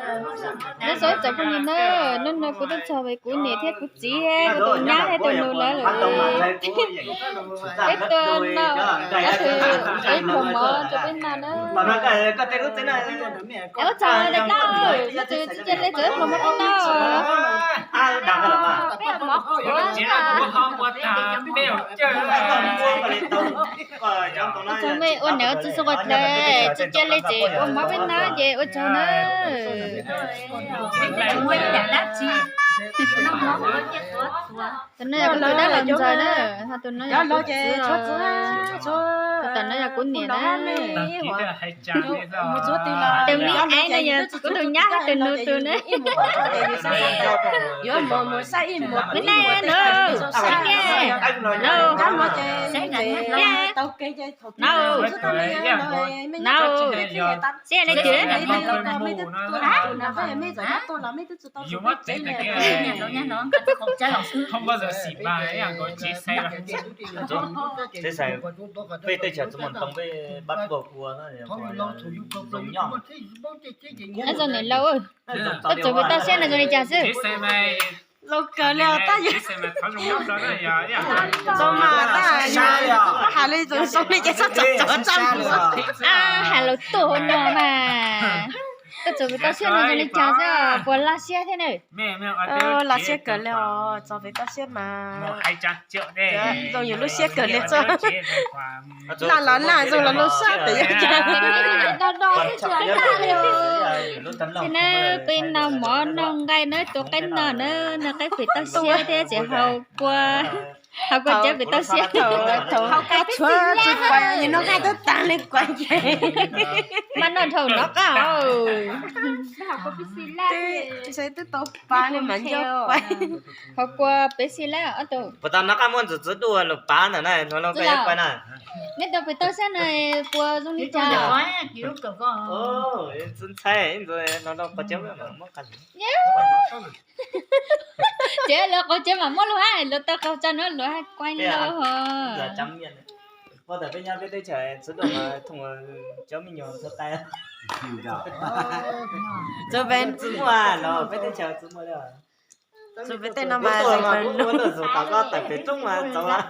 Nyob zoo tsoom phooj ywg na, hnub no kuv tuaj txog kuv niam thiab kuv txiv thiab kuv tus nyab thiab tus nus lawv lawm. Peb tuaj noj ib pluag mov rau peb noj na. Ua tsaug ntau, tsis cia li txawm ib pluag mov peb noj. Peb mov qhuav. Tsoom me ua niam ua txiv xwb qhov ntawd, tsis cia li txawm ua mov peb noj ces ua tsaug na. Tus no yog kuv tus dab laug ntxawm na, ho tus no yog kuv txiv. Tus tom no yog kuv niam na. Tus me aiv no yog kuv tus nyab thiab tus nus tus na. Peb noj na, no, no, no, no, siab li ces. Peb tej chaw txuas mus ntoo peb bab ua ua zoo nyob. Niam laus, koj txawm pem toj siab no zoo li cas xwb? Laus kawg li os, tab yog txaus mas tab yog hais li txaus zoo li ces txhob txav txav txaj. Hais lus tuaj hauv no mas. Koj txawm pem toj siab no zoo li cas xwb, puas laj siab thiab na? Laj siab kawg li os, txawm pem toj siab mas zoo yus lub siab kawg li xwb. Laj los laj, zoo los zoo sab tes yog cas. Ces na peb noj mov noj nqaij na, tus qaib no na, noj qaib pem toj siab thiab tseem haus kua, haus kua cawv pem toj siab. Thaum qab tshuav tsis pais, yus noj qab twb tag li kuav ces mas noj dhau nov qab os. Twb tau pab li mas nco kuav. Haus kua pem xi lab ob tug. Puas tau nov qab muab ntxim txiv duaj lus pav ntawm na, no los koj yuav kuav na. Neb tau pem toj siab no puas zoo li cas? Txi ntxhais no los qhov cawv muab qab. Ces lawv qhov cawv mam muab lub hab, lawv tau qhov tsa no lawv hab kuav lawm ho. Ua tawm peb nyob peb teb chaws txhua tus mas thooj cov me nyuam txhua qai. Txhua peb txhua muaj los peb teb chaws txhua muaj li. Txhua peb tej no mas ua tau zus tom koj tawm pem roob mas txaus.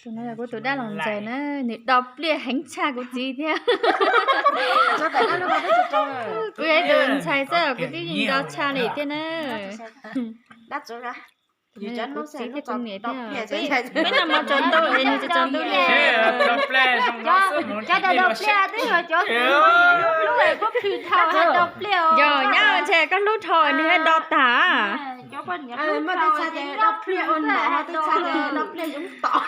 Tus no yog kuv tus dab laug ntxawm na, nws do pliaj heev tshaj kuv txiv thiab. Kuv yog ib tus ntxhais xwb kuv twb yeej do tshaj li thiab na. Kuv txiv thiab kuv niam thiab. Peb noj mov tsaus ntuj es nws tsis tsaus ntuj li. Cov do pliaj twb yog cov hlub, hlub puab plhws dhau do pliaj. Yog nyab ntshe koj hlub dhau nws thiaj do tag. Muaj tej txha ces do pliaj ua nom, tej txha ces do pliaj yoov tom.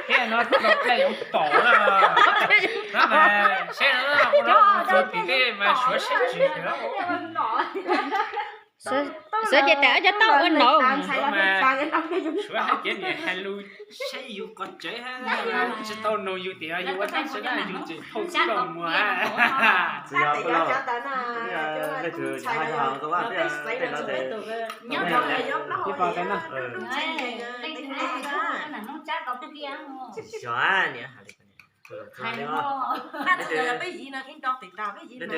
Thiab no do pliaj yoov tom na. Seb no ua tim tej mas suav sib tsis. Suav ces tas cov tau ua nom. Suav hais tias niam hais lus saib yus qhov tsev, tsis tau nug yus tias yus ua tau sawv daws yus tseem thauj tsis tau muag. Xyov niam hais li ko. Peb yim no, peb yim no, peb yim no.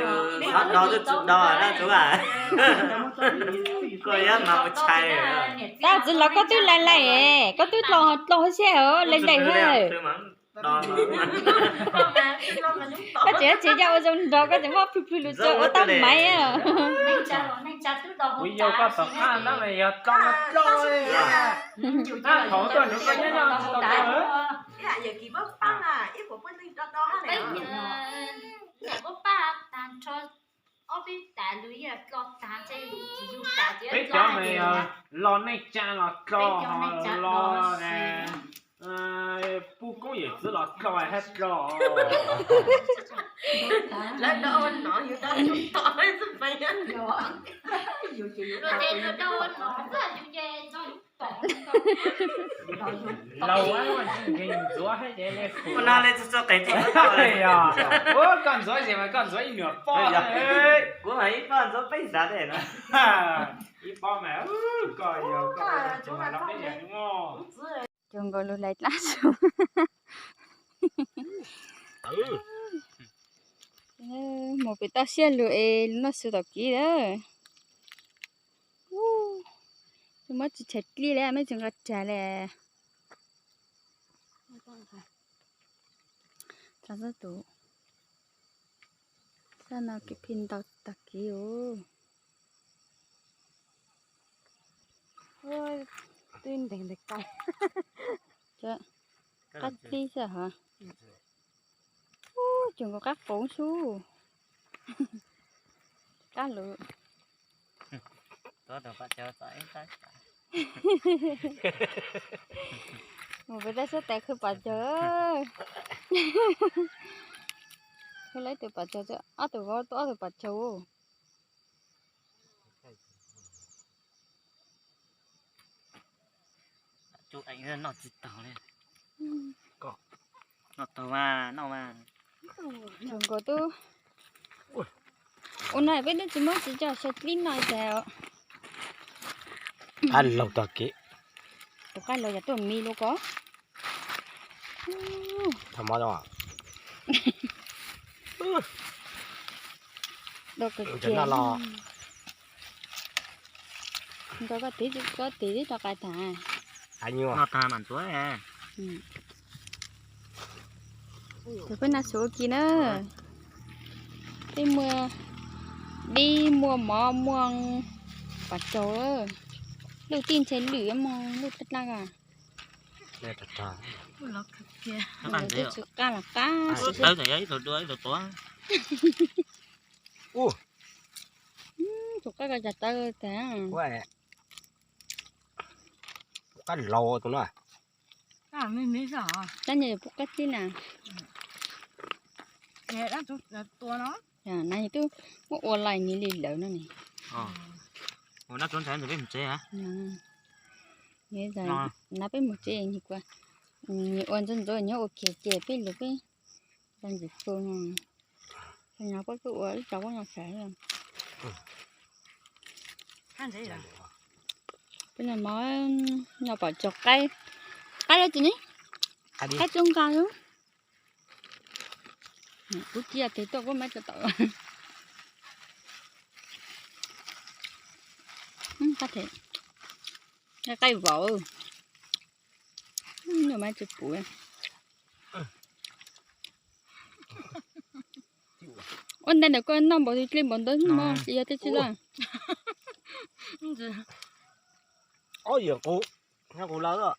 Tab txiv los koj twb laij laij, koj twb dloo dloo siab os, laij laij thiab. Koj tseem tsis yog ua zoo nrog, koj tseem muab plhws plhws lus tso ua tab maiv. Kuv yaum koj tom qab tab mas yog dloo dloo. Thaum tuaj nrog koj nyob nyob tsis tau dloo. Peb cov mas yog lo neej tsa los dloo, ho lo pub koob yawm txwv los dloo hab dloo. Laus ntxuav hab ces ua koj ntxuav ces mas koj ntxuav ib nyuag pob. Kuv mas ib pob ntxuav peb xav tej no. Ib pob mas, koj yog koj, cov nkaus lub lais dlab su. Mus pem toj siab lug es noj su tom kev lawm. Muab tsis tshaib dlib li, muab tsis nqa rag li. Txog tus, txog no kev phi ntau tag kev os. Twb ntev ntev kawg. Qab dlib xwb hov. Ub, tseem nkaus qab qoob xwb. Qab lawm. Mus pem toj siab tes khwv pam caug. Khwv lawv tus pam caug, ob tug vauv tuaj ob tug pam caug. Noj tsis taus li. Noj taus mas noj mas. Tseem nkaus tub. Ua no peb twb tsis muab tsis coj saib dlib no tas. Qab laug tag kev. Tus qab laug yog tuaj mi lub ko. Tha mov zoo. Dau kawg kiag. Nkaus koj tiv, koj tiv tib rov qab tas. Noj tag mas ntxuav. Tus peb noj su ua ke na. Peb muaj dib, muaj mov, muaj pam caug. Lub tij ntshe lwm, muaj lub dlab dlab ko. Tus qab los qab. Tus qab ko cas taw tas. Qab laug tus no. Tab nis pub qab tib na. Na twb muab ua lais ni li lawm no ne. Na peb mus tsev, ua ntxov ntxov nyob ua ke ces peb lus peb ntxim fu no. Nyob peb ua ib co peb nyob sawv. Peb noj mov, noj pom tsaug qaib, qaib lawm tsis ne, qaib tsuab nqa lawm. Kuv cia tes tuaj kuv mam tso tau. Qaib them, qaib vauv, mam tsis pum. Ua ntej ntawm koj noj npaum twg dlej npaum ntawd mog, tsis yog dlej tsis loj. Ob yam qus, qus lawm.